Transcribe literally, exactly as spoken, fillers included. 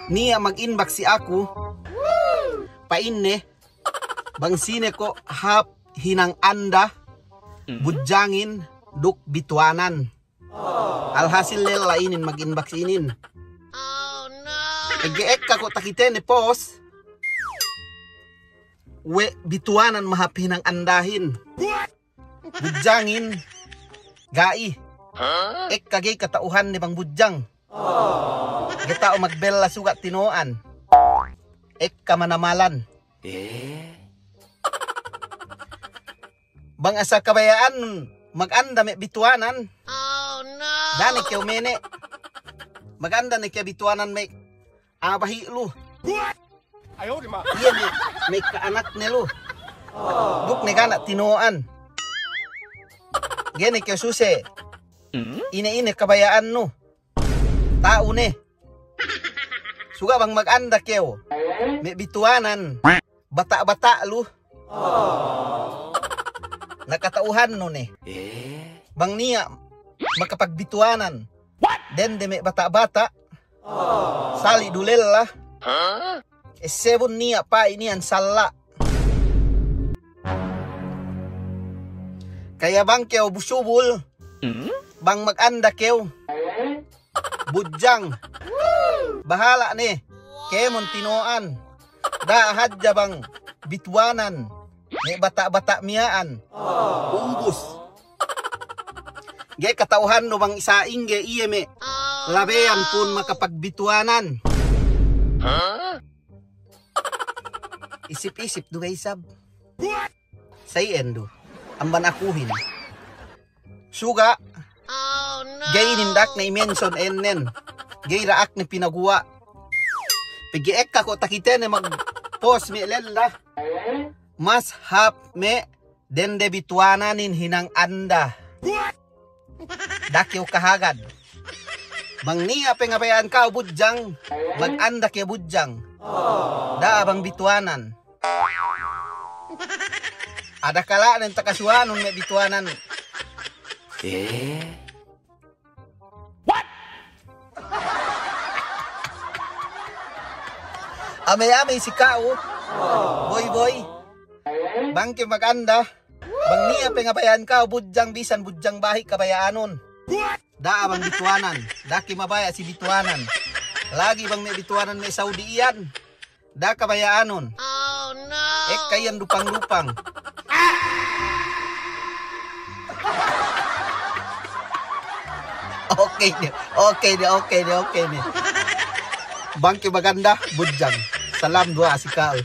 Niya' mag-inbox si aku, pa'inne, bang sine ko' hāp hinang anda, budjangin duk bituwanan. Alhasil lella inin mag-inbox inin. Pegge' ekka ko' takitene post we' bituwanan mahāp hinang andahin. Budjangin ga'i. Ekka ga'i kata'uhanne bang budjang. Ga'i ta'u magbella suga' tino'an. Ekka manamalan. Bang asal kabaya'an maganda me' bituwanan. Da'a ne kew mene'. Maganda ne kew bituwanan me' a'a bahi' lu. Iye me', me' ka'anakne lu. Duk ne ga' ne tino'an. Ga'i ne kew suse. Ine-ine kabaya'annu. Ta'u ne. Suga' bang maganda kew me' bituwanan bata'-bata' lu. Na kata'uhannu ne. Bang niya' makapagbituwanan dende me' bata'-bata'. Sali' du lella. Essebun niya' pa'i niyan salla'. Kaya bang kew busubul, bang maganda kew budjang. Bahala' ne kēmon tino'an. Da'a hadja bang bituwanan me' bata'-bata' miya'an. Ubus. Ga'i kata'uhannu bang sa'ingge iye me' labeyan pun makapagbituwanan. Isip-isip du be isab. Sa' iyan du amban akuhin. Suga' ga'i inin da'akne i-mention ēnnen. Ga'i da'akne pinaguwa'. Pegge' ekka ko' takitene mag-post me' lella. Mas hāp me' dende bituwananin hinang anda. Da'a kew kahagad. Bang niya' pengabaya'an ka'u budjang, maganda kew budjang. Da'a bang bituwanan. Ada kala'nen takasuwanun me' bituwanan. Eh? What? Amey-amey si ka'u. Boy, boy. Bang kew maganda. Bang niya' pengabaya'an ka'u budjang, bisan budjang bahi' kabaya'anun. Da'a bang bituwanan. Da'a kew mabaya' si bituwanan. Lagi' bang me' bituwanan me' Saudi iyan. Da'a kabaya'anun. Ekka iyan dupang-dupang. Oke ne, oke ne, oke ne, oke ne. Bang kew maganda, budjang. Salam duwa'a si ka'u.